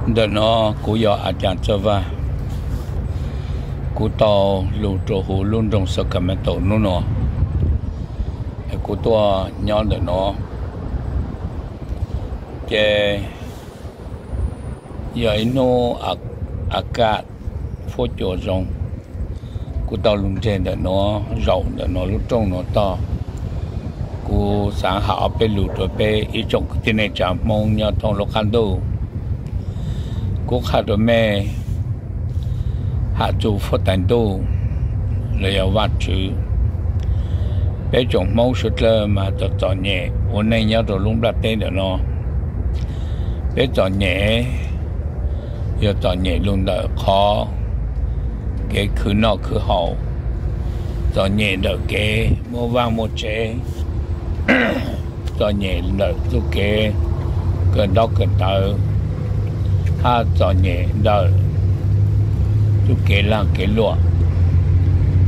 Ntawm no kuv yog A Cas Txawj Vaj. Kuv tau lug rua huv lub nroog Sacramento nub nua, kuv tuaj nyob ntawm no, ces yog ib nub a kaj fuab cua zoo. Kuv tau lug nreg ntawm no, zaum ntawm no lub rooj no tog. Kuv xaav has ob peb lug rua peb ib tsoom kwv tij neej tsa Hmoob nyob thoob lub qab ntuj. Kuv qha rua mej, has txug Fuab Tais Ntuj los yog Vajtswv, peb tsoom Hmoob suav dlawg mas txom txom nyem ua neej nyob rua lub nplaj teb ntawm no. Peb txom nyem, yog txom nyem lug ntawm qhov kev khwv noj khwv haus, txom nyem ntawm kev muaj vaaj muaj tsev, txom nyem ntawm txuj kev kawm ntaub kawm ntawv, hab txom nyem ntawm txuj kev laag kev luam,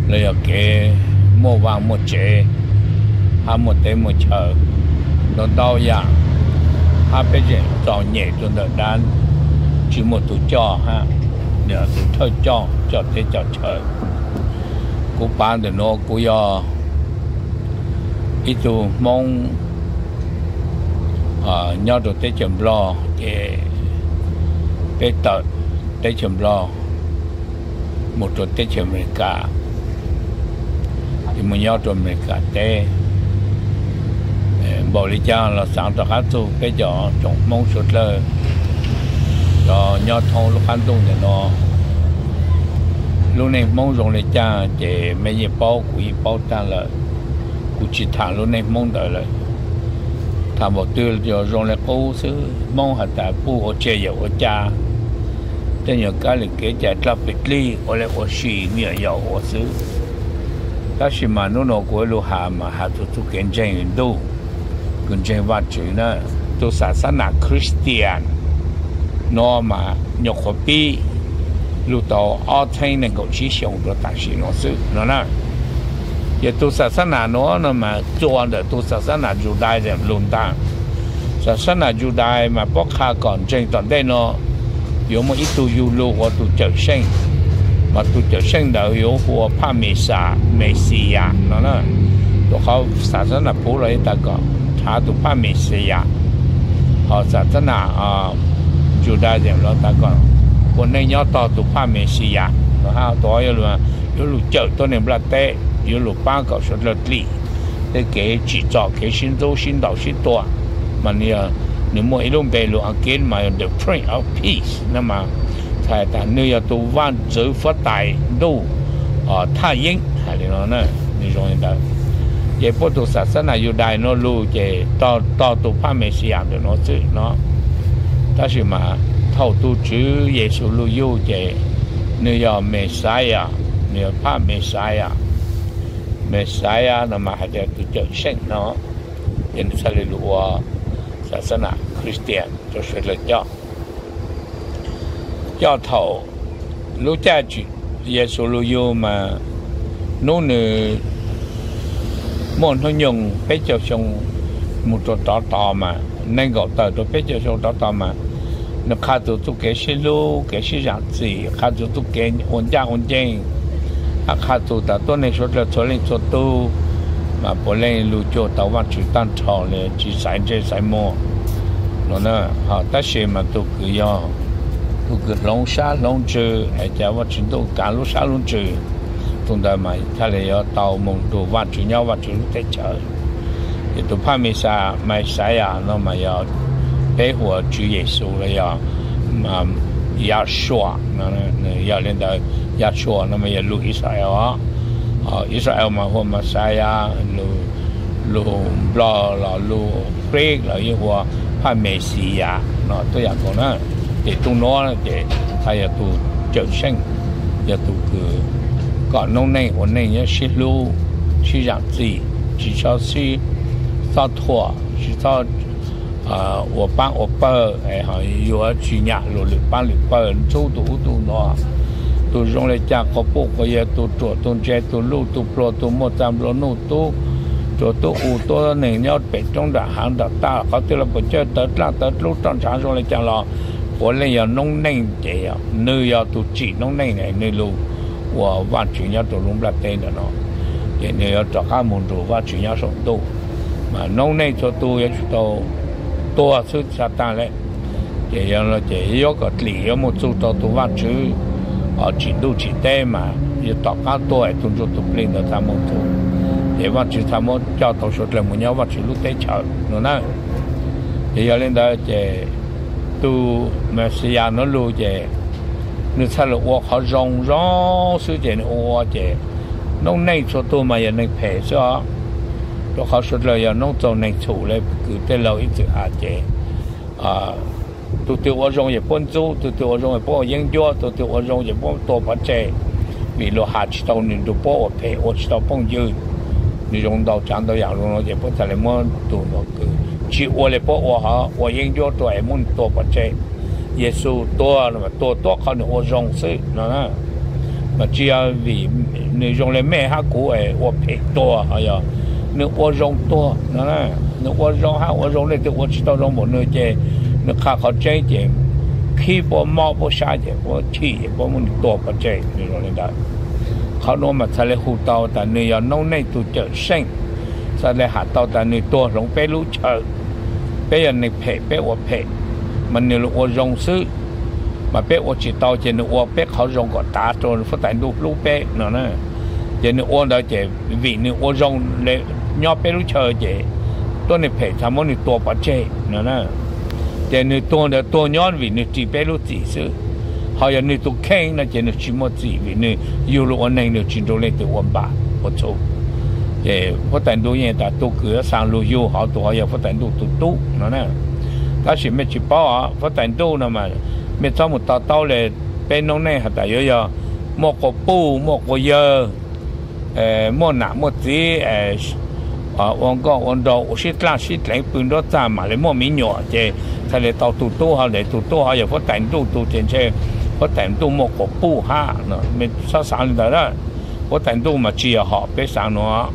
los yog kev muaj vaaj muaj tsev, hab muaj teb muaj chaw, ntau ntau yaam, hab peb tseem txom nyem rua ntawm dlaab tsi muaj tug coj hab, yog tug thawj coj coj teb coj chaw. Kuv pav ntawm nuav kuv yog ib tug Hmoob nyob rua teb chaws Nplog, ces peb tawm teb chaws Nplog mus rua teb chaws Amelikas, es mus nyob rua Amelikas teb. Npaum li cas los xaav rov qab txug peb cov tsoom Hmoob suav dlawg cov nyob thoob lub qab ntuj ntawm no, lub neej Hmoob zoo li cas ces mej yeej paub, kuv yeej paub taag lawm. Kuv tsi tham lub neej Hmoob ntawd lawm. Tham npaum twg los zoo li qub xwb. Hmoob has tas puj ua tsiaj yawm ua ca, tej nyuas kab li kev cai dlaj plig dlig ua le ua si me nyuam yaus ua xwb. Tab sis mas nub nua kuv lug has mas has txug txuj kev ntseeg Ntuj, kws ntseeg Vajtswv na. Tus xav xab nas Christian nuav mas nyuam qhuav pib lug tau ob txheeb nees nkaum tsib xyoo rua tam sim nuav xwb no na. Ces tus xav xab nas nuav no mas txuas ntawm tus xav xab nas Judaism lug ntaag. Xav xab nas Judais mas puab qha kom ntseeg tom ntej no yuav muaj ib tug yug lug ua tus cawm seej, mas tus cawm seej ntawd yuav hu ua Phaj Mexas, Mexiyas no na. Rua qhov xav xab nas Phuv los yeej tas kom nrhav tus Phaj Mexiyas, ho xav xab nas Judaism los tas kom ua neej nyob tog tus Phaj Mexiyas no hab tus yuav lug cawm tuab neeg nplaj teb, yuav lug paab kom suav dlawg dlim tej kev tsim txom kev sib ntxub sib ntaus sib tua. Mas nws muaj ib lub npe lug Askiv mas yog the Prince of Peace no mas, txhais tas nws yog tus vaj ntxwv fuab tais ntuj thaj yeeb hais li no na. Nws zoo li ntawd. Ces puab tus xav xab nas Yudais nuav lug ces tog tus Phaj Mexiyas ntawm nuav xwb no. Tab sis mas thaum tus Tswv Yexus lug yug ces nws yog Mexiyas, nws yog Phaj Mexiyas. Mexiyas no mas hais tias tus cawm seej no, ces nws txhaj li lug ua xav xab nas Christian rua suav dlawg coj. Coj thaum lub caij Yexus lug yug mas nub nws muaj hnub nyoog peb caug xyoo mus rua rov tod mas, nees nkaum tawm rua peb caug xyoo rov tod mas, nws qha txug txuj kev sib hlub kev sib zam txim, qha txug txuj kev ua ncaj ua nceeg, hab qha txug tas tuab neeg suav dlawg txhua leej txhua tug mas puav leej lug cuag tau Vajtswv tag nrho li, tsi xaiv ntsej xaiv muag no. Ho tab sis mas tus kws yog tus kws hloov sab hloov ntsws es ca Vajtswv ntuj kaav lub sab lub ntsws, tus ntawd mas txhaj li yuav tau moog nrug Vajtswv nyob Vajtswv lub teb chaws. Ces tus Phaj Mexiyas, Mexiyas no mas yog peb hu ua Tswv Yexus los yog Yahshua, nws yog li ntawd. Yahshua no mas yog lug Israel os. Israel mas hu ua Mexiyas, lug Nplog los lug Greek los yeej hu ua Phaj Mexiyas no tuab yaam nkaus na. Ces tus nuav ces txhaj yog tus cawm seej, yog tus kws kom noob neej ua neej nyob sib hlub, sib zam txim, tsi txhob sib txob thuam, tsi txhob ua paab ua pawg, yuav tsi nyam luas lwm paab lwm pawg ntxub tug ub tug no. Tus zoo li cas quas puj quas yawg, tus ruam tus ntse, tus luj tus pluag, tus muaj txag nplua nuj, tub ruam tub u, tuab neeg nyob pem roob nram hav nram tag, qhov twg los puas cawj tawv dlaaj tawv dlub roj ntshav zoo li cas los Puav leej yog noob neej ces nws yog tus tsim noob neej, nws lug ua Vajtswv nyob rau lub nplaj teb ntawm no, ces nws yuav rov qab mus nrug Vajtswv nyob saum ntuj. Mas noob neej txhua tus yuav tsum tau tuag xwb tsa taag le. Ces yog no ces yuav kom dlim yuav mus txug rau tus Vajtswv tsim ntuj tsim teb mas yuav tom qab tuag es tug ntsuj tus plig ntawd txhaj mus txug, ces Vajtswv txhaj muab coj tau suav dlawg mus nyob Vajtswv lub teb chaws no na. Ces yog le ntawd ces tus Mexiyas nuav lug ces nws txhaj lug ua qhov zoo zoo xwb ces nws ua ua ces noob neej txhua tug mas yog neeg phem xwb os. Rua qhov suav dlawg yog noob txaug neeg txhum le kws tej laug ib txwm has ces tug twg ua zoo ces puab ntxub, tug twg ua zoo ces puab ua yeeb ncuab, tug twg ua zoo ces puab tua pov tseg. Vim luag has tsis tau nws nrug puab ua phem, ua tsis tau phooj ywg, nws zoo ntau tsaav ntau yaam zoo no ces puab txhaj le muab tug ntawd kws tsis ua le puab ua hov ua yeeb ncuab rua es muab nws tua pov tseg. Yexus tuag no mas tuag tuab qhov nws ua zoo xwb no na. Mas tsis yog vim nws zoo le mej hab kuv es ua phem tuag, ho yog nws ua zoo tuag no na. Nws ua zoo hab ua zoo, leej twg ua tsis tau zoo npaum nws ces nws qha qhov tseeb ces khib puab mob puab sab ces puab chim es puab muab nws tua pov tseg, nws zoo le ntawd. Qhov nuav mas txhaj le hu tau tas nws yog noob neej tug cawm seej, txhaj le has tau tas nws tuag hloov peb lub chaw. Peb yog neeg phem peb ua phem, mas nws lug ua zoo xwb, mas peb ua tsis tau ces nws ua peb qhov zoo kom tav rua fuab tais ntuj hlub peb no na. Ces nws ua ntawd ces vim nws ua zoo le nyob peb lub chaw ces tuab neeg phem txhaj muab nws tua pov tseg no na. Ces nws tuag ntawd tuag nyob vim nws ris peb lub txim xwb. Ho yog nws tus kheej no ces nws tsis muaj txim vim nws yug lug ua neeg nws tsis nrug leej twg ua npam ua txhum. Ces fuab tais ntuj yeej tas tug kws yuav xaa lug yug hov tus hov yog fuab tais ntuj tug tub no na. Tab sis mej tsis paub os, fuab tais ntuj no mas mej txhob mus to taub le. Peb noob neej has tas yuav yog muaj quas puj muaj quas yawg, muaj nam muaj txiv, ua nkauj ua nraug ua sib dlaaj sib dleev pw nruab txag mam le muaj me nyuam ces txhaj le tau tug tub hov. Ntawm tug tub hov yog fuab tais ntuj tug ces ntshe fuab tais ntuj muaj quas puj hab no. Mej txhob xaav le ntawd na. Fuab tais ntuj mas tsis yog hom peb xaav nuav.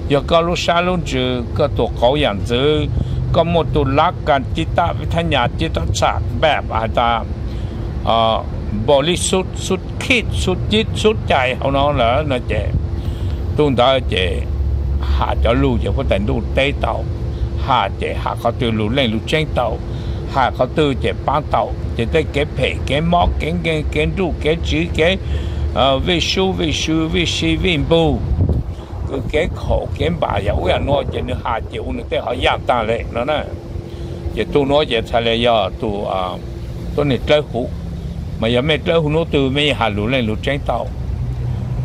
Yog koj lub sab lub ntsws, koj tus qauv yam ntxwv, koj muaj tus lav kas cib tab vib thab nyas cib rab txham npam has tas npaum li xub khib xub cib xub cais hauv no lawm no ces tug ntawd ces has cov lug ces fuab tais ntuj teb tau, has ces has qhov twg lug leej lug tseeb tau, has qhov twg ces paab tau. Ces tej kev phem kev mob kev nkeeg kev nruj kev tsiv kev vij sub vij sw vij si vij npug, kws kev khaum kev npam yam ub yam nuav ces nws has ces ua nws tej hov yaj taag le no na. Ces tug nuav ces txhaj le yog tug tuab neeg dlawb huv. Mas yog mej dlawb huv nub twg mej yeej has lug leej lug tseeb tau,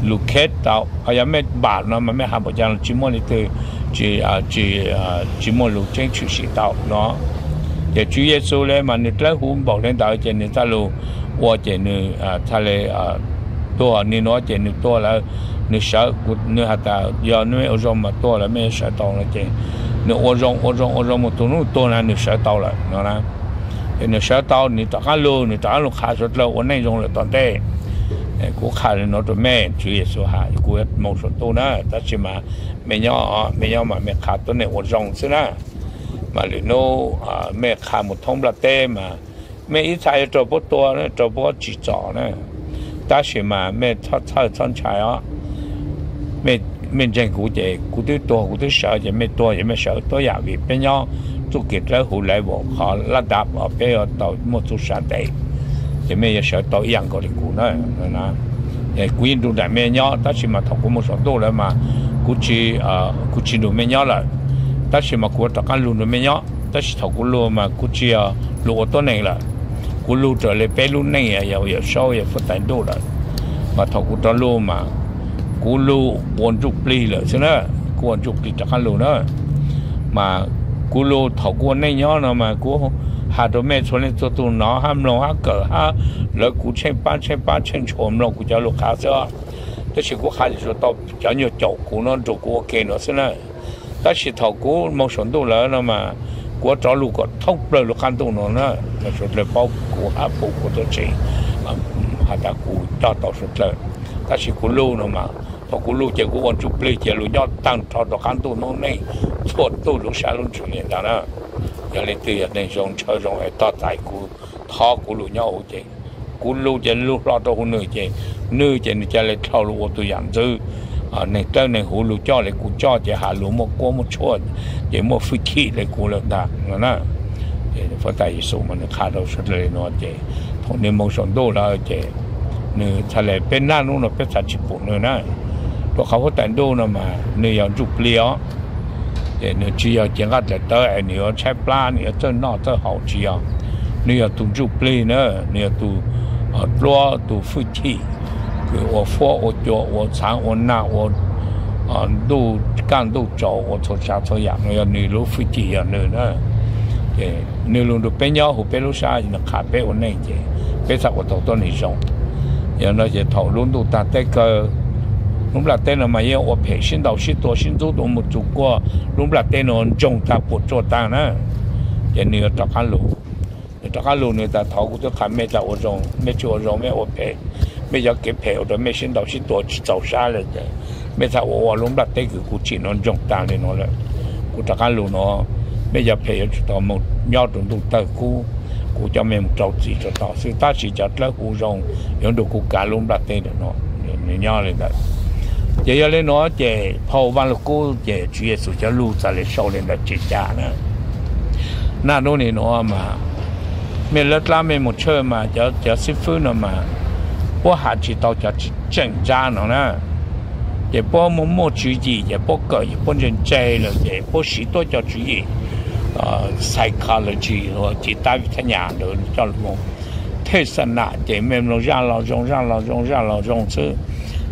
lug khev tau. Ho yog mej npam no mas mej has npaum cas los tsis muaj leej twg, tsis muaj lug tseeb tshwm sim tau no. Ces Tswv Yexus le mas nws dlawb huv npaum le ntawd ces nws txhaj lug ua ces nws txhaj le tuag. Nwg nuav ces nws tuag lawm, nws sawv, nws has tas yog mej ua zoo mas tuag lawm mej sawv tau no ces nws ua zoo ua zoo ua zoo mus tug nub tuag na nws sawv tau lawm no na. Ces nws sawv tau nws rov qab lug, nws rov qab lug qha suav dlawg ua neej zoo lawm tom ntej. Kuv qha le nuav rua mej, Tswv Yexus has kuv moog saum ntuj na, tab sis mas mej nyob, mej nyob mas mej qha tuab neeg ua zoo xwb na. Mas lwm nub mej qha mus thoob nplaj teb mas mej ib txha yuav raug puab tua, raug puab tsim txom na. Tab sis mas mej txhob txhawj txhob ntshai os. Mej ntseeg kuv ces kuv twb tuag kuv twb sawv ces mej tuag ces mej sawv tuab yam vim peb nyob txuj kev dlawb huv level qhov lab dav os, peb yuav tau muaj txuj sa ntev, ces mej yuav sawv tau ib yam nkaus li kuv na. Kuv yeej nrug nraim mej nyob tab sis mas thaum kuv moog saum ntuj lawm mas kuv tsis, kuv tsis nrug mej nyob lawm. Tab sis mas kuv rov qab lug nrug mej nyob, tab sis thaum kuv lug mas kuv tsis yog lug ua tuab neeg lawm. Kuv lug raws le peb lub neej yog Yawm Saub yog Fuab Tais Ntuj lawm. Mas thaum kuv rov lug mas kuv lug ua ntsuj plig lawm xwb na, kuv ua ntsuj plig rov qab lug na. Mas kuv lug thaum kuv ua neej nyob no mas kuv has rau mej txhua leej txhua tug nov hab mloog hab kawm hab lawv kuv tsheej pab tsheej pab tsheej ntshua mloog kuv cov lug qha xwb. Tab sis kuv qha tau cov nyuag caum kuv no nrug kuv ua ke no xwb na. Tab sis thaum kuv moog saum ntuj lawm no mas kuv rov lug kom thoob plawg lub qab ntuj no na, suav dlawg paub kuv hab pum kuv tuab tseeg has tas kuv coj tau suav dlawg. Tab sis kuv lug no mas thaum kuv lug ces kuv ua ntsuj plig cia lug nyob taag nrho rau qab ntuj noob neej txhua tug lub sab lub ntsws li ntawd na. Yog leej twg yog neeg zoo ntshaw zoo es tog txais kuv thov kuv lug nyob huv ces kuv lug ces lug hlo rua huv nwg ces nwg ces nwg ca le dlhau lug ua tug yaam ntxwv. Neeg dlawb neeg huv lug coj le kuv coj ces has lug muaj kuab muaj tshuaj ces muaj fwj chim le kuv lawm ntag no na. Huab tais Yexus mas nwg qha rua suav dlawg le nuav ces thaum nwg moog saum ntuj lawm ces nwg txhaj le, peb naj nub nuav peb txhaj tsi pum nwg na, rua qhov huab tais ntuj no mas nwg yog ntsuj plig os. Ces nwg tsi yog cev nqaj dlaim tawv es nwg yuav tshaib plab nwg yuav txawj noj txawj haus tsi yog. Nwg yog tug ntsuj plig na, nwg yog tug duab tug fwj chim kws ua fuab ua cua ua txhaav ua nag ua ntuj kaj ntuj tsaus ua txhua tsav txhua yaam no yog nwg lub fwj chim yog nwg na. Nwg lug nrug peb nyob huv peb lub sab nwg qha peb ua neej ces peb txhaj ua tau tuab neeg zoo. Yog no ces thaum lub ntuj taag teb kawg, lub nplaj teb no mas yeej ua phem sib ntaus sib tua sib ntxub ua moog txug kuaj, lub nplaj teb no ntsoog taag puam tsuaj taag na. Ces nwg yuav rov qaab lug, nwg rov qaab lug nwg tas thov kuv tub qha mej tas ua zoo, mej tsi ua zoo mej ua phem, mej cov kev phem ua rua mej sib ntaus sib tua tsi txaus sab le ces mej txhaj ua ua lub nplaj teb kws kuv tsim no ntsoog taag le nuav lawm. Kuv rov qaab lug nuav, mej cov phem yuav tsum tau moog nyob rua ntuj tawg kub, kuv coj mej moog rau txim rua tod xwb tab sis cov dlawb huv zoo yuav nrug kuv kav lub nplaj teb ntawm no. Nwg nyob le ntawd. Ces yog le nuav ces phau Vaaj Lug Kub ces Tswv Yexus cov lug txhaj le sau le ntawd tsi ca na. Naj nub nim nuav mas mej lawv dlaab mej moog tshawj mas cov xib fwb no mas puab has tsi tau cov tseem ntsab no na. Ces puab muaj muaj tswv yim ces puab kawm ces puab ntse ntse lawm ces puab siv tuab cov tswv yim psychology los ci tab vim thab nyas ntawd coj lug moog thej xa nam ces mej mloog zaj los zoo zaj los zoo zaj los zoo xwb.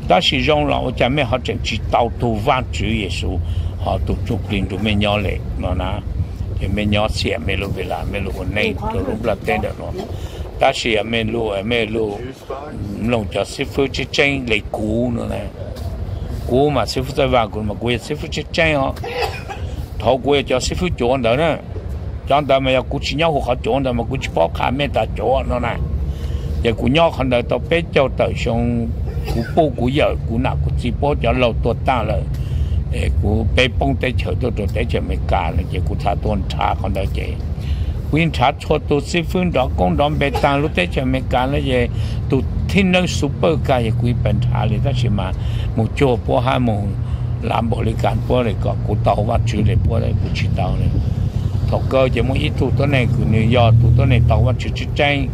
Tab sis zoo los ua cas mej ho tseem tsi tau tug Vaajtswv Yexus ho tug tsuj plig nrug mej nyob le no na. Ces mej nyob xiam mej lub vis las mej lug ua neej rua lub nplaj teb ntawm no. Tab sis mej lug, mej lug mloog cov xib fwb tseeb tseeb le kuv no na. Kuv mas xib fwb Txawj Vaj kuv mas kuv yog xib fwb tseeb tseeb os. Thaum kuv yog cov xib fwb cuav ntawd na, cov ntawd mas yog kuv tsi nyob huv qhov cuav ntawd mas kuv tsi paub qha mej tas cuav no na. Ces kuv nyob qhov ntawd tau peb caug tawm xyoo, kuv puj kuv yawm kuv nam kuv txiv puab cov laug tuag taag lawm. Kuv peb poob teb chaws tuaj rua teb chaws Amelikas lawm ces kuv txhaj tuaj nrhav qhov ntawd ces kuv yeej nrhav txhua tug xib fwb nrov koob nrov npe taag lub teb chaws Amelikas no ces tug thib neeb xu pawj kag yog kuv ib pab nrhav le tab sis mas moog cuag puab hab moog lav npaum le kag puab le kom kuv tau Vaajtswv le puab kuv tsi tau le. Thaum kawg ces muaj ib tug tuab neeg kws nwg yog tug tuab neeg tau Vaajtswv tseeb tseeb,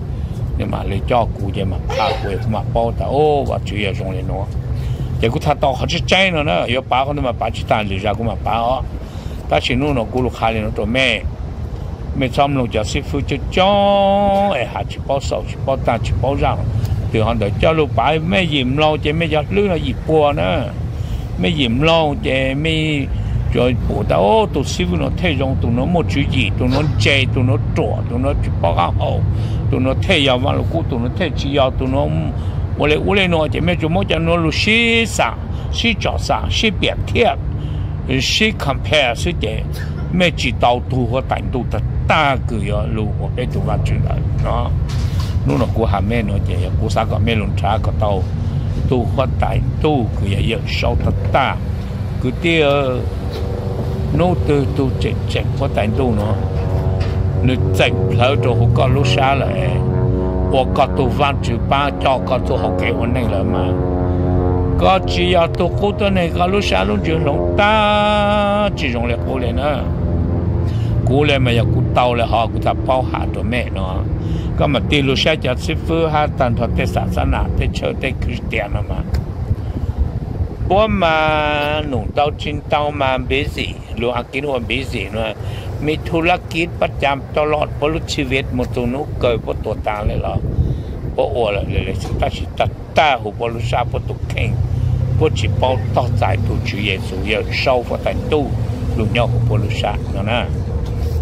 nwg mam le coj kuv ces mam qha kuv kuv mam paub tas o Vaajtswv yog zoo le nuav. Ces kuv txhaj tau qhov tseeb tseeb no na, yuav pav qhov ntawd mas pav tsi taag, lwm zag kuv mam pav os. Tab sis nub no kuv lug qha le nuav rua mej, mej txhob mloog cov xib fwb coob coob es has tsis paub xaus tsis paub taag tsis paub zaj twg ho ntawd coj lug pav. Mej yim mloog ces mej cov hlwb no yim puag na. Mej yim mloog ces mej tsuas pum tas o tug xib fwb nuav thej zoo, tug nuav muaj tswv yim, tug nuav ntse, tug nuav ruam, tug nuav tsis paub qaab haus, tug nuav thej yog Vaaj Lug Kub, tug nuav thej tsis yog, tug nuav ua le ub le nuav ces mej tsuas muab cov nuav lug sib xam, sib tsom xam, sib piam thiab sib compare xwb ces mej tsis tau tug huab tais ntuj tag tag kws yuav lug ua peb tug Vaajtswv ntawd no. Nub no kuv has mej no ces yog kuv xav kom mej lug nrhav kom tau tug huab tais ntuj kws yog Yawm Saub tag tag. Kwv tij, nub twg tug tseem tseem huab tais ntuj no, nwg txeem plawv rua huv koj lub sab lawm, ua koj tug Vaajtswv paab coj koj txuj hauv kev ua neej lawm mas, koj tsis yog tug qub tuab neeg, koj lub sab lub ntsws hloov tag tsis zoo le qub le na. Kuv le mas yog kuv tau le hov kuv txhaj paub has rua mej no. Koj mam tig lug saib cov xib fwb hab tag nrho tej xav xab nam tej tshawj tej Christian no mas, puab mas num ntau tsis ntau mas busy, lug Askiv ua busy no, mej thu lab kiv pab ca coj lug puab lub txhiv viv moog txug nub kawg puab tuag taag le los puab ua lawm le le xwb, tab sis tag tag huv puab lub sab puab tug kheej, puab tsis paub tog txais tug Tswv Yexus Yawm Saub huab tais ntuj lug nyob huv puab lub sab no na.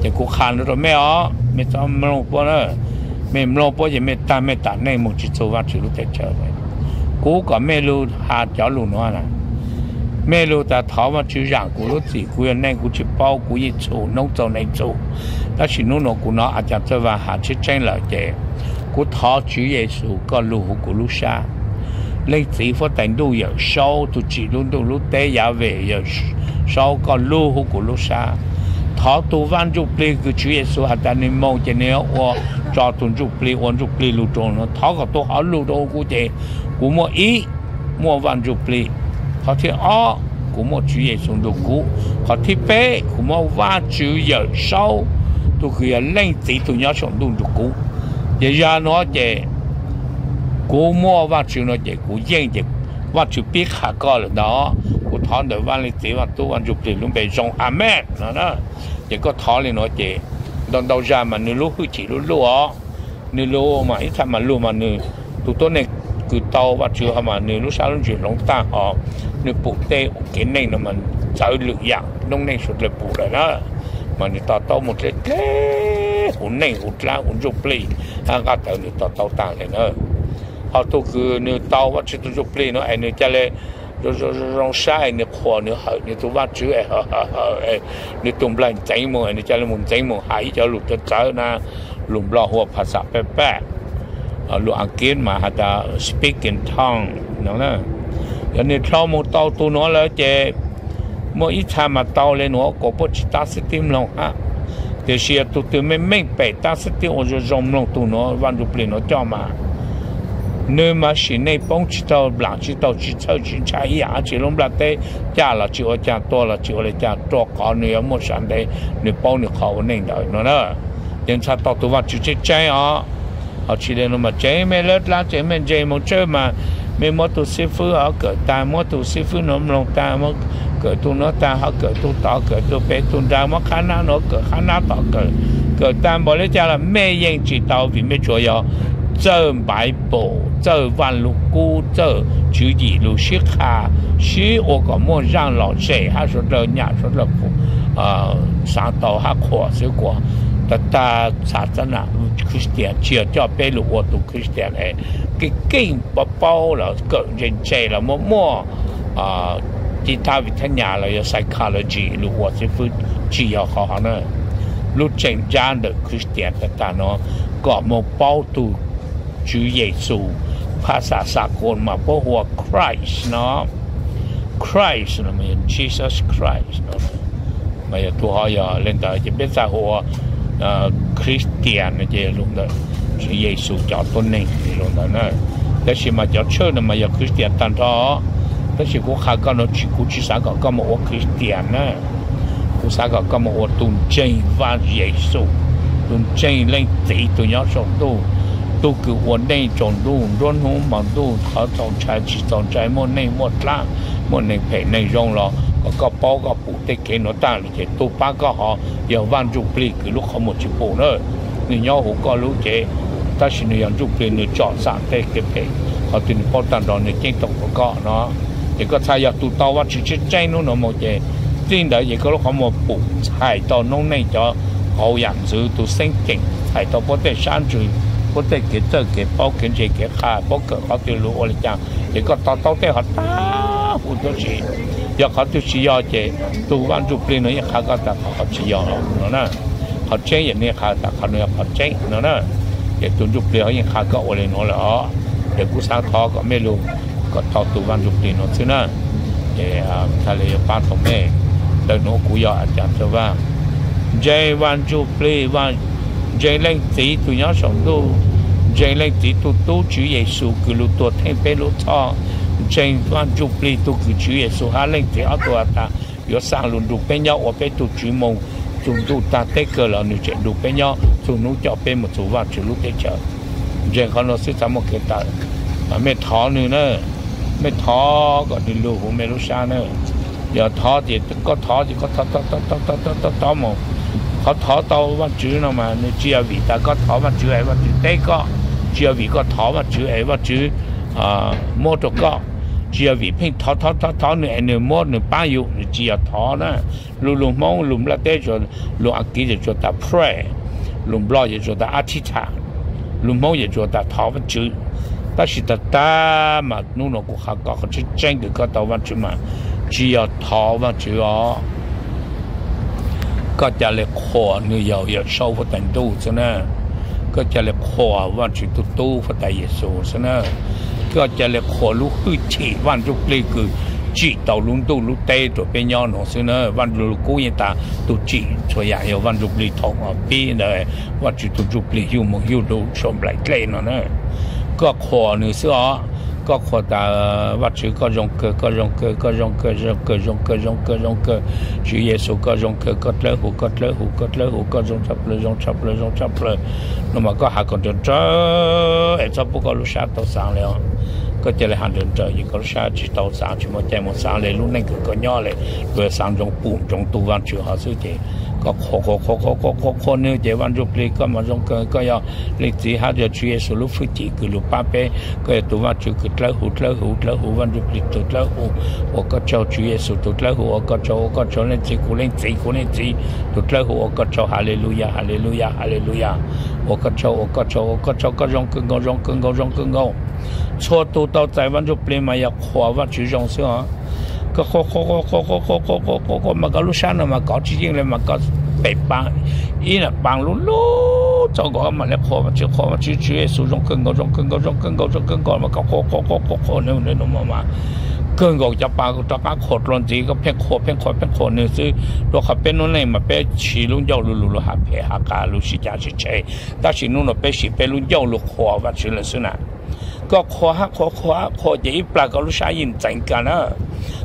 Ces kuv qha no rua mej os, mej txhob mloog puab na. Mej mloog puab ces mej tag mej tam neej moog tsis txug Vaajtswv lub teb chaws. Kuv kom mej lug has cov lug nuav na, mej lug tas thov Vaajtswv zaam kuv lub txim, kuv yog neeg kuv tsis paub, kuv yeej txhum noob txaus neeg txhum. Tab sis nub nuav kuv nov a cas Txawj Vaj has tseeb tseeb lawm ces kuv thov Tswv Yexus koj lug huv kuv lub sab. Leej Txiv huab tais ntuj Yawm Saub tug tsim lub ntuj lub teb Yavem Yawm Saub koj lug huv kuv lub sab. Thov tug Vaaj Ntsuj Plig kws Tswv Yexus has tas nwg moog ces nwg yuav ua tso tus ntsuj plig ua ntsuj plig lug rau no, thov kom tus hov lug rau kuv ces kuv muaj ib, muaj Vaj Ntsuj Plig. Qhov thib ob, kuv muaj Tswv Yexus nrug kuv. Qhov thib peb, kuv muaj Vajtswv Yawm Saub, tug kws yog Leej Txiv tug nyob saum ntuj nrug kuv. Ces yog nuav ces kuv muaj Vajtswv no ces kuv yeej ces Vajtswv pib qha koj lawm ntag. Kuv thov ntawm Vaj Leej Txiv Vaj Tub Vaj Ntsuj Plig lub npe zoo, amees no na. Ces koj thov li nuav ces ntau ntau zag mas nwg lub hwj chim lub lub os, nwg lug mas ib txha mas lug mas nwg, tus tuab neeg kws tau Vajtswv hov mas nwg lub sab lub ntsws hloov taag hov, nwg pum tej kev neej no mas txawv lwm yaam noob neej suav dlawg pum lawm na. Mas nwg to taub moog dleb dleb huv neej huv dlaab huv ntsuj plig, hab nqaj tawv nwg to taub taag le na. Hos tug kws nwg tau Vajtswv tug ntsuj plig no es nwg ca le zoo sab es nwg qhuas nwg hawm nwg tug Vajtswv es nwg tug nplaig ntxeev moog es nwg ca le moog ntxeev moog has ib cov lug txawv txawv na. Lug Nplog hu ua phas xas paj paj, lug Askiv mas has tas speak in tongue no. Yog nwg dlhau moog tau tug nuav lawm ces muaj ib txha mas tau le nuav kuas puab tsi tab xib tib mloog hab. Tiam sis yog tug twg meej meej pem tab xib tib ua zoo zoo mloog tug nuav Vaj Ntsuj Plig nuav coj mas nwg mas sim neej poob tsi tau, nplaam tsi tau, tsi txhawj tsi ntshai ib yaam dab tsi, lub nplaj teb caj los tsi ua caag, tuag los tsi ua le caag, rua qhov nwg yuav muaj sam ntev nwg paub nwg qhov ua neej ntawd no na. Ces txhaj tau tug Vajtswv tseeb tseeb os. Hos tsi le nuav mas tseem mej lawb dlaab tseem mej ntse moog tsawb mas mej muab tug xib fwb hov kawm taag, muab tug xib fwb nuav mloog taag, muab kawm tug nuav taag, hov kawm tug tod, kawm tug pem tug nraag, muab qhab nab nuav kawm qhab nab tod kawm, kawm taag npaum le caag los mej yeej tsi tau vim mej tsuas yog txawj Bible, txawj Vaaj Lug Kub, txawj tswv yim lug sib qha, sib ua kom muaj zaaj lom zem hab suav dlawg nyam suav dlawg xaav tau hab qhuas xwb kuas tag tag xaav txab nam Christian tsi yog coj peb lug ua tug Christian es keej keej paub paub los kawm ntse ntse los muaj muaj ci tag vim thab nyas los yog psychology lug ua xib fwb, tsi yog qhov hov na. Lub tseem ntsab ntawm Christian tag tag no kom moog paub tug Tswv Yexus, phas xas xakoos mas puab hu ua Christ no, Christ no mas yog Jesus Christ no, mas yog tug hov yog le ntawd ces peb txhaj hu ua Christian no ces lug ntawm Tswv Yexus cov tuab neeg lug ntawd na. Tab sis mas cov tshawj no mas yog Christian tag nrho, tab sis kuv qha koj no tsis, kuv tsi xav kom koj moog ua Christian na. Kuv xav kom koj moog ua tug ntseeg Vaaj Yexus, tug ntseeg Leej Txiv tug nyob saum ntuj, tug kws ua neej tsaus ntuj nruab hnub hmo ntuj, qhov txaus ntshai tsis txaus ntshai, muaj neeg muaj dlaab, muaj neeg phem neeg zoo los kom koj paub koj pum tej kev nuav taag lug ces tug pab koj hov yog Vaaj Ntsuj Plig kws lub qhov muag tsi pum na. Nwg nyob huv koj lub cev, tab sis nwg yog Ntsuj Plig nwg tsom xam tej kev phem, qhov twg nwg paub taag nrho nwg ceeb toom rua koj no. Ces koj txhaj yog tug tau Vaajtswv tseeb tseeb nub nuav moog ces txij ntawd ces koj lub qhov muag pum txhais tau noob neej cov qauv yaam ntxwv, tug xeeb ceem txhais tau puab tej sab ntsws, puab tej kev txawj kev paub kev ntse kev qha, puab kawm qhov twg lug ua le caag ces koj to taub tej hov tag huv tuab si. Yog qhov twg tsi yog ces tug Vaaj Ntsuj Plig nuav yeej qha koj tas qhov tsi yog no na. Qhov tseeb yog nwg qha tas qhov nuav yog qhov tseeb no na. Ces tug Ntsuj Plig hov yeej qha koj ua le nuav lawm os. Ces kuv xaav thov kom mej lug kom tau tug Vaaj Ntsuj Plig nuav xwb na. Ces txhaj le yuav pab tau mej. Ntawm nuav kuv yog a cas Thawj Vaaj, ntseeg Vaaj Ntsuj Plig, ntseeg Leej Txiv tug nyob saum ntuj, ntseeg Leej Txiv tug Tub Tswv Yexus kws lug tuag theej peb lub txhoj, ntseeg Vaaj Ntsuj Plig tug kws Tswv Yexus hab Leej Txiv ob tug has tas yuav xaa lug nrug peb nyob ua peb tug tswv moog txug ntuj taag teb kawg los nwg tseem nrug peb nyob txug nub coj peb moog txug Vaajtswv lub teb chaws. Ntseeg qhov nuav xwb txhad muaj kev tawm. Mej thov nwg na, mej thov kom nwg lug huv mej lub sab na. Yog thov ces koj thov ces koj thov thov thov moog. Qhov thov tau Vaajtswv no mas nwg tsi yog vim tas koj thov Vaajtswv es Vaajtswv teb koj, tsi yog vim koj thov Vaajtswv es Vaajtswv muab rua koj, tsi yog vim pheej thov thov thov thov nwg es nwg muab nwg paab yug, nwg tsi yog thov na. Lug lug Hmoob lug nplaj teb, lug Askiv ces tsuas tas pray, lug Nplog ces tsuas tas atitham, lug Hmoob ces tsuas tas thov Vaajtswv. Tab sis tag tag mas nub nuav kuv qha koj qhov tseeb tseeb kws koj tau Vaajtswv mas tsi yog thov Vaajtswv os. Koj ca le qhuas nwg yog Yawm Saub Huab Tais Ntuj xwb na. Koj ca le qhuas Vaajtswv tug Tub Huab Tais Yexus xwb na. Koj ca le qhuas lub hwj chim Vaaj Ntsuj Plig kws tsim tau lub ntuj lub teb rau peb nyob no xwb na. Vaj Lug Kub yeej tas tus tsim txhua yam yog Vaj Ntsujplig thaum pib ntawd, Vajtswv tus Ntsujplig yug moog yug lug saum nplaim dlej no na. Koj qhuas nws xwb os. Koj qhuas tas Vajtswv koj zoo kawg, koj zoo kawg, koj zoo kawg, zoo kawg, zoo kawg, zoo kawg, zoo kawg. Tswv Yexus koj zoo kawg, koj dlawb huv, koj dlawb huv, koj dlawb huv, koj zoo tshaj plaws, zoo tshaj plaws, zoo tshaj plaws no mas koj has kom nrawm nrawm es txhob pub koj lub sab tau xaav le os. Koj ca le has nrawm nrawm ces koj lub sab tsis tau xaav, tsis muaj caij mus xaav le lub neej kws koj nyob le, tsuas xaav ntsoov pum ntsoov tug Vajtswv hov xwb ces koj qhuas qhuas qhuas qhuas qhuas qhuas nws ces Vaj Ntsujplig koj mas zoo kawg, koj yog Leej Txiv hab yog Tswv Yexus lub hwj chim kws lug pab peb. Koj yog tus Vajtswv kws dlawb huv dlawb huv dlawb huv, Vaj Ntsujplig tus dlawb huv. Ua koj tsaug Tswv Yexus tus dlawb huv, ua koj tsaug, ua koj tsaug Leej Txiv kuv Leej Txiv kuv Leej Txiv tus dlawb huv, ua koj tsaug. Haleluyas, haleluyas, haleluyas. Ua koj tsaug, ua koj tsaug, ua koj tsaug, koj zoo kawg nkaus, zoo kawg nkaus, zoo kawg nkaus. Txhua tus tau txais Vaj Ntsujplig mas yog qhuas Vajtswv zoo xwb os. Koj qhuas qhuas qhuas qhuas qhuas qhuas qhuas qhuas mas koj lub sab no mas kov tsis yeej le mas koj pem paas ib na paas lub lub txog nkaus mam le qhuas Vajtswv, qhuas Vajtswv, Tswv Yexus zoo kawg nkaus, zoo kawg nkaus, zoo kawg nkaus, zoo kawg nkaus mas koj qhuas qhuas qhuas qhuas qhuas nws, nws no mas kawg nkaus cov paas rov qab qhuas dlua ntxiv, koj pheej qhuas pheej qhuas pheej qhuas nws xwb. Rua qhov peb lub neej mas peb siv lub ncauj lug lug lug has phem has qas lug sib cav sib tsheej, tab sis hnub no peb siv peb lub ncauj lug qhuas Vajtswv lawm xwb na. Koj qhuas hab qhuas qhuas hab qhuas ces ib plag koj lub sab yeej ntxeev kag na.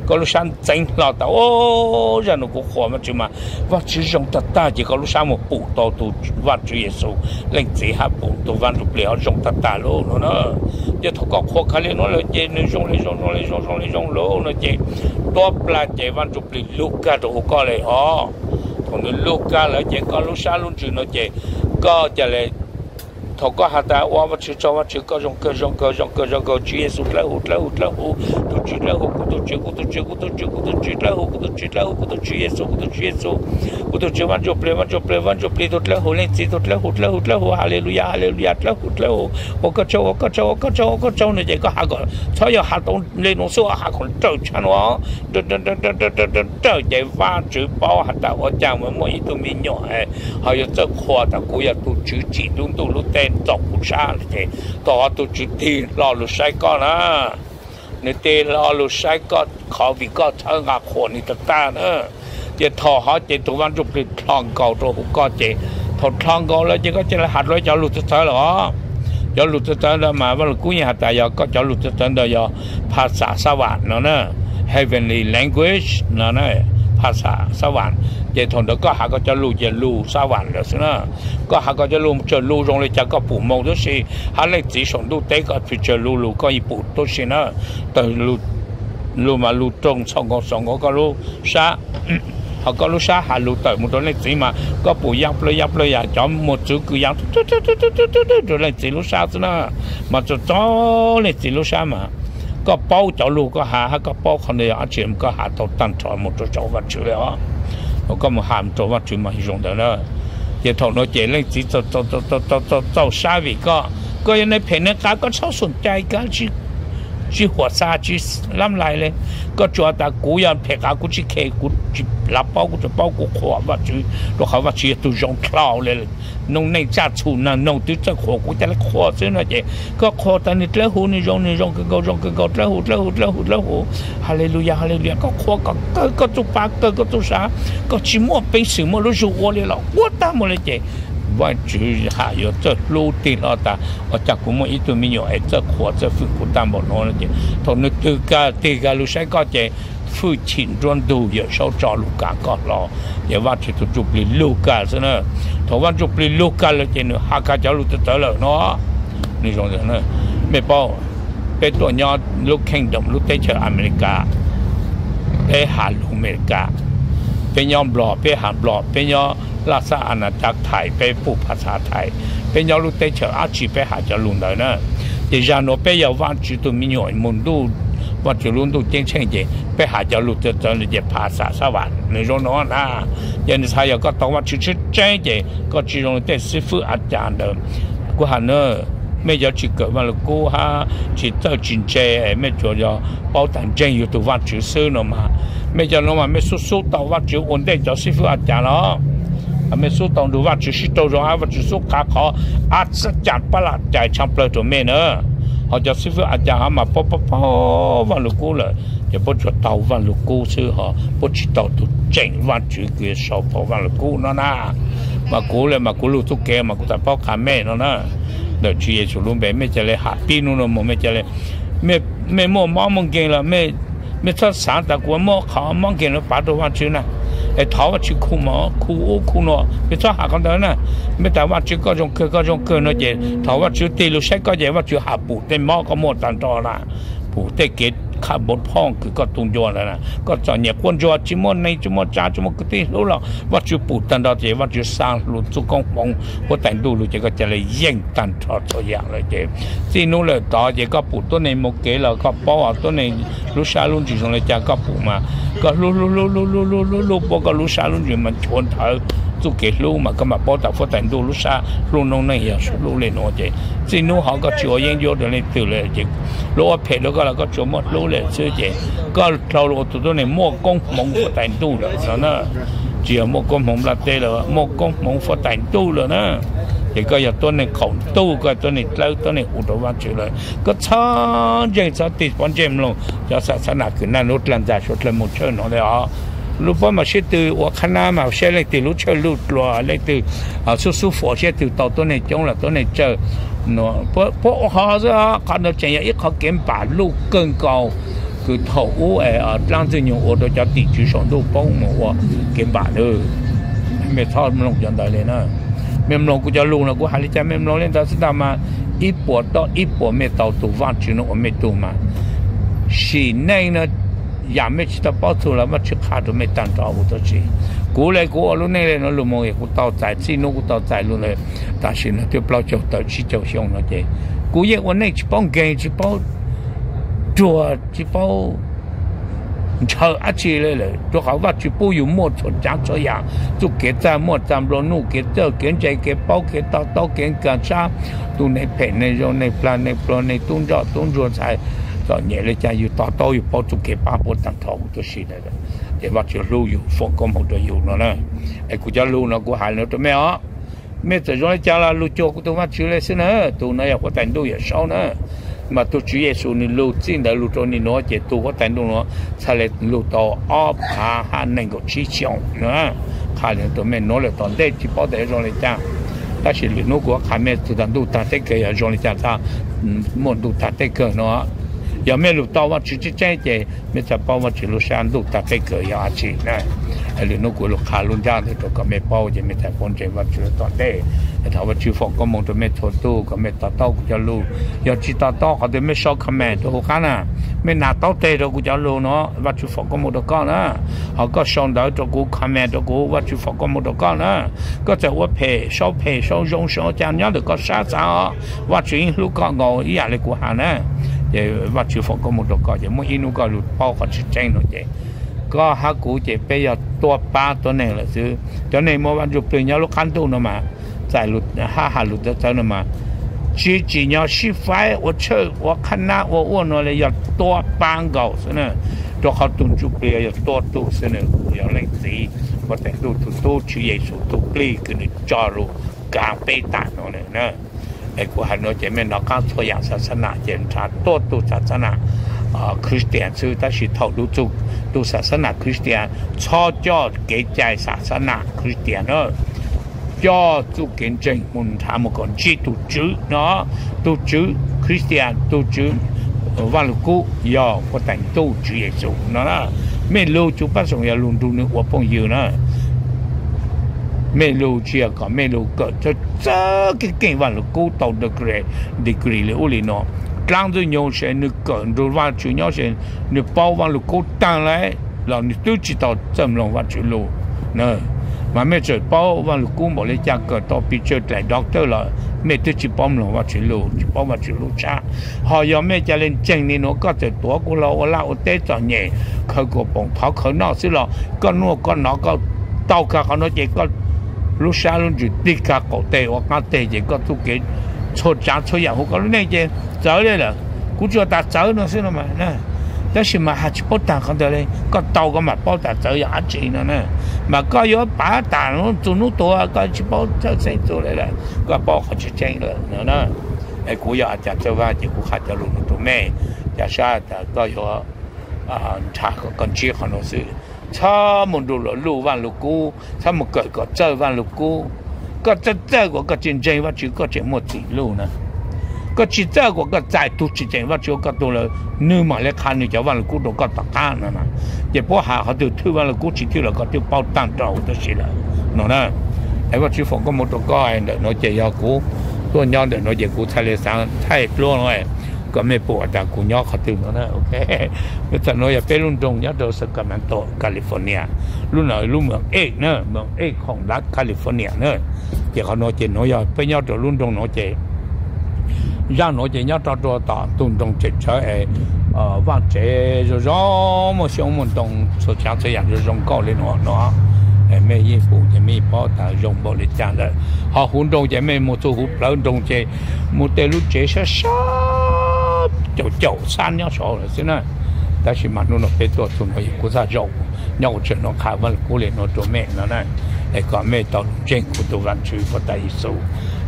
Koj lub sab ntxeev hlo tas, o, zaj no kuv qhuas Vajtswv mas Vajtswv zoo tag tag ces koj lub sab mus pum tau tus Vajtswv Yexus Leej Txiv hab pum tus Vaj Ntsujplig ho zoo tag tag lawm no na. Ces thaum koj qhuas kag li no lawm ces nws zoo le zoo zoo le zoo zoo le zoo lawm no ces tuab plag ces Vaj Ntsujplig lug kag rau hauv koj le os. Thaum nws lug kag lawm ces koj lub sab lub ntsws no ces koj ca le thaum koj has tas ua Vajtswv tsaug, Vajtswv koj zoo kawg zoo kawg zoo kawg zoo kawg, Tswv Yexus dlawb huv dlawb huv dlawb huv, tus Tswv dlawb huv, kuv tus Tswv, kuv tus Tswv, kuv tus Tswv, kuv tus Tswv dlawb huv, kuv tus Tswv dlawb huv, kuv tus Tswv Yexus, kuv tus Tswv, Tswv Yexus, kuv tus Tswv Vaj Ntsujplig, Vaj Ntsujplig, Vaj Ntsujplig tus dlawb huv, Leej Txiv tus dlawb huv, dlawb huv dlawb huv, haleluyas haleluyas, dlawb huv dlawb huv, ua koj tsaug, ua koj tsaug, ua koj tsaug, ua koj tsaug no ces koj has kom txhob yog has tau le no xwb, has kom raws tshaj no. Raws ces Vajtswv paub has tas ua cas mas muaj ib tug me nyuam ho yuav txawj qhuas tas kuv yog tus Tswv tsim lub ntuj lub teb txaus kuv sab ces thaum ho tus Tswv tig hlo lug saib koj na, nws tig hlo lug saib koj qhov vim koj txhawb nqa qhuas nws tag tag na. Ces thaum hov ces tus Vaj Ntsujplig dlhau nkaus rau hauv koj ces thaum dlhau nkaus lawm ces koj ca le has dlua cov lug txawv txawv lawm os. Cov lug txawv txawv ntawd mas Vaj Lug Kub yeej has tas yog koj cov lug txawv txawv ntawd yog phas xas xab vam no na, heavenly language no na, phas xas xab vam. Ces thaum ntawd koj has koj cov lug ces lug xab vam lawm xwb na. Koj has koj cov lug txawm lug zoo le cas koj pum moo tub si, hab Leej Txiv saum ntuj teb koj pes tsawg lug lug koj yeej pum tub si na. Tawm lug mas lug roog txhos nkaus xaus nkaus koj lub sab, ho koj lub sab has lug tawm mus rau Leej Txiv mas koj pum ya plaws ya plaws yam cov muag txwv kws ya rau Leej Txiv lub sab xwb na. Mas txog txog Leej Txiv lub sab mas koj paub cov lug koj has hab koj paub qhov ntawd yog dab tsi koj has tau tag nrho mus rau saum Vajtswv le os. Koj mus has mus rau Vajtswv mas zoo ntawd na. Ces thaum no ces Leej Txiv txaus sab vim koj, koj yog neeg phem neeg qas koj txhob xum cai kab tsis huam xas tsis lab lais le. Koj tsuas tas kuv yog phem qas kuv tsis khe, kuv tsis lav paub, kuv tsuas paub kuv qhuas Vajtswv rau qhov Vajtswv yog tus zoo dlhau le. Noog neej tsaj txhum naag noog twb txawj qhuas kuv ca le qhuas xwb no ces koj qhuas tas nws dlawb huv, nws zoo, nws zoo kawg nkaus, zoo kawg nkaus, dlawb huv, dlawb huv, dlawb huv, dlawb huv. Haleluyas, haleluyas, koj qhuas kom kawg koj txuj pab kawg koj txuj sab, koj tsis muaj peev xwm muaj lub zug ua li los ua tag mus li ces Vajtswv ham yuav txawj hlub tig hlo tas ua cas kuv muaj ib tug me nyuam es txawj qhuas txawj fwm kuv tag npaum no no ces thaum nws twg kag tig kag lug saib koj ces hwj chim nruab ntug Yawm Saub tso lug kag koj hlo, ces Vajtswv tus Ntsujplig lug kag xwb na. Thaum Vaj Ntsujplig lug kag lawm ces nws has kag cov lug txawv txawv lawm no. Nws zoo, mej paub, peb tuaj nyob lub kingdom lub teb chaws Amelikas, peb has lug Amelikas, peb nyob Nplog peb has Nplog, peb nyob laj xab a na cas Thaib peb pum phas xas Thaib, peb nyob lub teb chaws dab tsi peb has cov lug ntawd na. Ces zag nuav peb yog Vajtswv tus me nyuam mus ntuj, Vajtswv lub ntuj ceeb tsheej ces peb has cov lug txawv txawv ntawd ces phas xas xab vam nws zoo no na. Ces nws xav yog koj tau Vajtswv tseeb tseeb ces koj tsis zoo li tej xib fwb a cas ntawd. Kuv has na, mej cov tsis kawm Vaj Lug Kub hab tsis txawj tsis ntse, mej tsuas yog paub tas ntseeg yug tug Vajtswv xwb no mas, mej cov no mas mej xub xub tau Vajtswv ua ntej cov xib fwb a cas los. Mej xub tau nrug Vajtswv sib raug zoo hab Vajtswv xub qha qhov ab xab cas pab lam cais tshaaj plawg rua mej na. Ho cov xib fwb a cas ho mas paub paub paub Vaj Lug Kub lawm, ces puab tsuas taug Vaj Lug Kub xwb ho puab tsis taug tus tseem Vajtswv kws sau phau Vaj Lug Kub no na. Mas kuv le mas kuv lug txuj kev mas kuv txhaj paub qha mej no na. Ntawm Tswv Yexus lub npe mej ca le has pib nub no moog mej ca le, mej muaj mob muaj nkeeg los mej txhob xaav tas kuv muab qhov mob nkeeg no pav rua Vajtswv na, es thov Vajtswv khu mob khu ub khu no, mej txhob has qhov ntawd na. Mej tas Vajtswv koj zoo kawg koj zoo kawg no ces thov Vajtswv tig lug saib koj ces Vajtswv has pum tej mob koj muaj tag nrho na, pum tej kev qha npov phoj kws koj tu ncua ntawd na, koj txom nyem quaj ntsuag tsis muaj neeg tsis muaj tsav tsis muaj kwv tij hlub los Vajtswv pum tag nrho ces Vajtswv xa lug txuj koob hmoov huab tais ntuj lug ces koj ca le yeej tag nrho txhua yaam lawm ces txij nub lawm tod ces koj pum tuab neeg moog kev los koj paub tuab neeg lub sab lub ntsws zoo le caag koj pum mas koj hlub hlub hlub hlub hlub hlub hlub puab koj lub sab lub ntsws mas nchuav nthawv txuj kev hlub mas koj mam paub tas huab tais ntuj lub sab hlub noob neej yog hlub le nuav ces txij nub hov koj tsis ua yeeb ncuab rua leej twg lawm ces luag ua phem rua koj los koj tsuas muaj hlub le xwb ces koj dlhau lug ua tug tuab neeg muaj koob hmoov huab tais ntuj lawm no na. Tsis yog muaj koob hmoov nplaj teb lawm, muaj koob hmoov huab tais ntuj lawm na. Ces koj yog tuab neeg qaum ntuj, koj yog tuab neeg dlawb tuab neeg hu rua Vajtswv lawm, koj txhob ntseeg txhob tig txhob ntsej mloog cov xav xav nam kws naj nub dlaag ntxag suav dlawg moog tshawj nuav le os. Lug puab mas sib tw ua qhab nab mas saib leej twg lub tshawj luj dlua, leej twg xub xub fuam, saib twg tau tuab neeg coob los tuab neeg tsawg. Puab ua qhov xwb, qhov ntawd tseem yog ib qhov kev npam luj kawg nkaus kws thaum ub dlaab ntxwg nyoog ua rua cov tim tswv saum ntuj poob mus ua kev npam lawm. Mej txhob mloog cov ntawd le na. Mej mloog kuv cov lug no kuv has le caag mej mloog le ntawd xwb ntag mas ib puas toj ib puas mej tau tug Vajtswv no ua mej tug mas sim neej no yam mej tsis tau paub txug los Vajtswv qha rua mej tag nrho huv tuab si. Kuv le kuv ua lub neej le no lug moog es kuv tau txais txij nub kuv tau txais lug le tam sim no twb plaub caug tawm tsib caug xyoo no ces kuv yeej ua neej tsis paub nkeeg tsis paub ruag tsis paub ntshaw dab tsi le lawm rua qhov Vajtswv pub yug muaj txhua tsaav txhua yaam, txuj kev txaj muag txaj nplua nuj, kev txawj kev ntse, kev paub kev to taub kev nkaag sab, tu neeg phem neeg zoo neeg plag neeg pluag neeg tub ntsoj tub ntsuag ntxhais txom nyem le caag yug to taub yug paub txuj kev pab puab tag nrho huv tuab si lawm. Ces Vajtswv hlub yug foom koob hmoov rua yug no na. Es kuv cov lug no kuv has le nuav rua mej os. Mej txawm zoo le caag los lug cuag kuv tug Vajtswv le xwb na, tug no yog huab tais ntuj Yawm Saub na. Mas tug Tswv Yexus nwg lug txij ntawd lug rua nwg nuav ces tug huab tais ntuj nuav txhaj le lug tau ob phav hab neeg nkaum tsib xyoos na. Qha le rua mej nuav lawm tom ntej tsis paub tas yuav zoo le caag. Tab sis lwm hnub kuv qha mej tug tag ntuj tag teb kawg yog zoo le caag txhaj muaj ntuj tag teb kawg no. Yog mej lug tau Vajtswv tseeb tseeb ces mej txhaj paub Vajtswv lub sab ntuj tag teb kawg yog dab tsi na. Lwm hnub kuv lug qha lub ntsab ntawd rua kom mej paub ces mej txhaj paub ntseeg Vajtswv tom ntej. Thov Vajtswv foom koob hmoov rua mej txhua tug kom mej to taub kuv cov lug. Yog tsis to taub qhov twg mej sau comment rua huv qab na. Mej nas taub teg rua kuv cov lug no, Vajtswv foom koob hmoov rua koj na. Ho koj sau ntawv rua kuv comment rua kuv, Vajtswv foom koob hmoov rua koj na. Koj txawm ua phem sau phem sau zoo sau caag nyob ntawm koj sab xav os, Vajtswv yeej hlub koj nkaus ib yam le kuv has na. Ces Vajtswv foom koob hmoov rua koj ces muaj ib hnub koj lug paub qhov tseeb tseeb no ces koj hab kuv ces peb yog tuab pab tuab neeg lawm xwb. Cov neeg muaj Vaj Ntsujplig nyob lub qab ntuj no mas, txais lus hab has lus txawv txawv no mas, tsis tsim nyog sib faib ua tshawj ua qhab nab ua ua no le yog tuab pab nkaus xwb na. Rua qhov tug Ntsuj Plig yog tuab tug xwb na, yog Leej Txiv, Huab Tais Ntuj tug tub Tswv Yexus tug plig kws nwg tso lug kaav peb taag no na. Es kuv has no ces mej nov qaab txhua yaam xav xav nam ces nrhav tuab tug xav xav nam Christian xwb, tab sis thaum lug txug tug xav xav nam Christian, txhob coj kev cai xav xav nam Christian na. Coj txuj kev ntseeg mus nrhav mus kom ntsib tug Tswv no, tug Tswv Christian, tug Tswv Vaj Lug Kub yog Huab Tais Ntuj Tswv Yexus no na. Mej lug tsuas pab xoom yog lug nrug nwg ua phooj ywg na. Mej lug tsis yog kom mej lug kawm txawj txawj keej keej Vaj Lug Kub tau degree, degree le ub le no. Dlaab Ntxwg Nyoog ces nwg kawm nrug Vajtswv nyob ces nwg paub Vaj Lug Kub taag le los nwg twb tsis tau txawj mloog Vajtswv lug na. Mas mej txawm paub Vaj Lug Kub npaum le caag, kawm tau pes tsawg dlaim doctor los mej twb tsis paub mloog Vajtswv lug, tsis paub Vajtswv lub tshab. Ho yog mej ca le ntseeg le nuav, koj txawm tuav kuv hlo ua laj ua teb txom nyem, khaws kuas poom thov khawv noj xwb los koj nuaj koj nov koj taug kag qhov nuav ces koj lub sab lub ntsws tig kag qaum teg ua qaab teg ces koj txuj kev txhua tsaav txhua yaam huv koj lub neej ces txawv le lawm. Kuv tsuas tas txawv no xwb no mas, tab sis mas has tsis paub taag qhov ntawd le, koj tau koj mam paub tas txawv yog dab tsi no na. Mas koj yuav pav tas txug nub tuag koj tsis paub txawj txheeb txug le lawm, koj paub qhov tseeb tseeb lawm no na. Es kuv yog A Cas Txawj Vaj ces kuv qha cov lus no rau mej, cas sab tas koj yuav nrhav kom koj ntsib qhov no xwb. Txhob mus nrug luag luj Vaaj Lug Kub, txhob mus kawm kom txawj Vaaj Lug Kub. Koj txawj txawj kuas koj tsi ntseeg Vaajtswv koj tseem muaj txim luj na. Koj tsi txawj kuas koj txais tug tsi tseem Vaajtswv ua koj tug lawm, nwg mam le qha nwg cov Vaaj Lug Kub rau koj tom qab no. Ces puab has qhov twg thwj Vaaj Lug Kub tsi thwj los koj twb paub taag nrho huv tib si lawm no na. Es Vaajtswv foom koob moov rau koj. Ntawm nuav ces yog kuv tuaj nyob ntawm nuav ces kuv txhaj le xaav thaij duab no kom mej pum tas kuv nyob qhov twg no na. Txawm nuav yog peb lub nroog nyob rau Sacramento, California, lub no lub Moos Ej na, Moos Ej khoom lav California na. Ces qhov nuav ces nuav yog peb nyob rau lub nroog nuav ces zaaj nuav ces nyob rau tom ntug nroog tseem tsawv es vaaj tsev zoo zoo, muaj xyoob muaj ntoo txhua tsaav txhua yaam zoo zoo nkauj le nuav no. Mej yeej pum ces mej paub tas zoo npaum le caag lawm. Ho huv nroog ces mej mus txug huv plawv nroog ces muaj tej lub tsev sab sab caum caum xab nyob saud lawm xwb na. Tab sis mas nub no peb tuaj txug nuav es kuv txhaj zaum nyob ua tsev nuav qha Vaaj Lug Kub le nuav rau mej no na. Es kom mej tau lug ntseeg kuv tug Vaajtswv Puab Tag Yexus.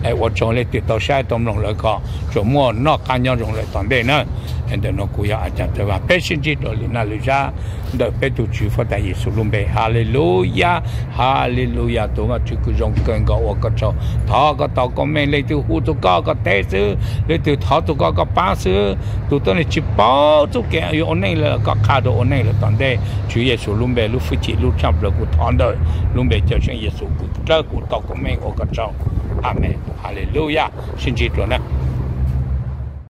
Es ua tsaug leej twg tau saib tau mloog lawm kom tsuas muaj noj qab nyob zoo lawm tom ntej na. Ntawm nuav kuv yog A Cas Txawj Vaj, peb sib ntsib rua lwm naj lwm zab ntawm peb tug Tswv Puab Tag Yexus lub npe. Haleluyas, haleluyas, tug Vaajtswv kws zoo kawg nkaus ua koj tsaug. Thov koj tau koob meej, leej twg hu txug koj koj teb xwb, leej twg thov txug koj koj paab xwb. Tug tuab neeg tsi paub txuj kev yuav ua neej lawm koj qha rua ua neej lawm tom ntej. Tswv Yexus lub npe lub fwj chim lub tshaaj plawg kuv thov ntawm lub npe Cawm Seej Yexus kws dlawb kuv tau koob meej ua koj tsaug. Amees. Haleluyas, sib ntsib rua na.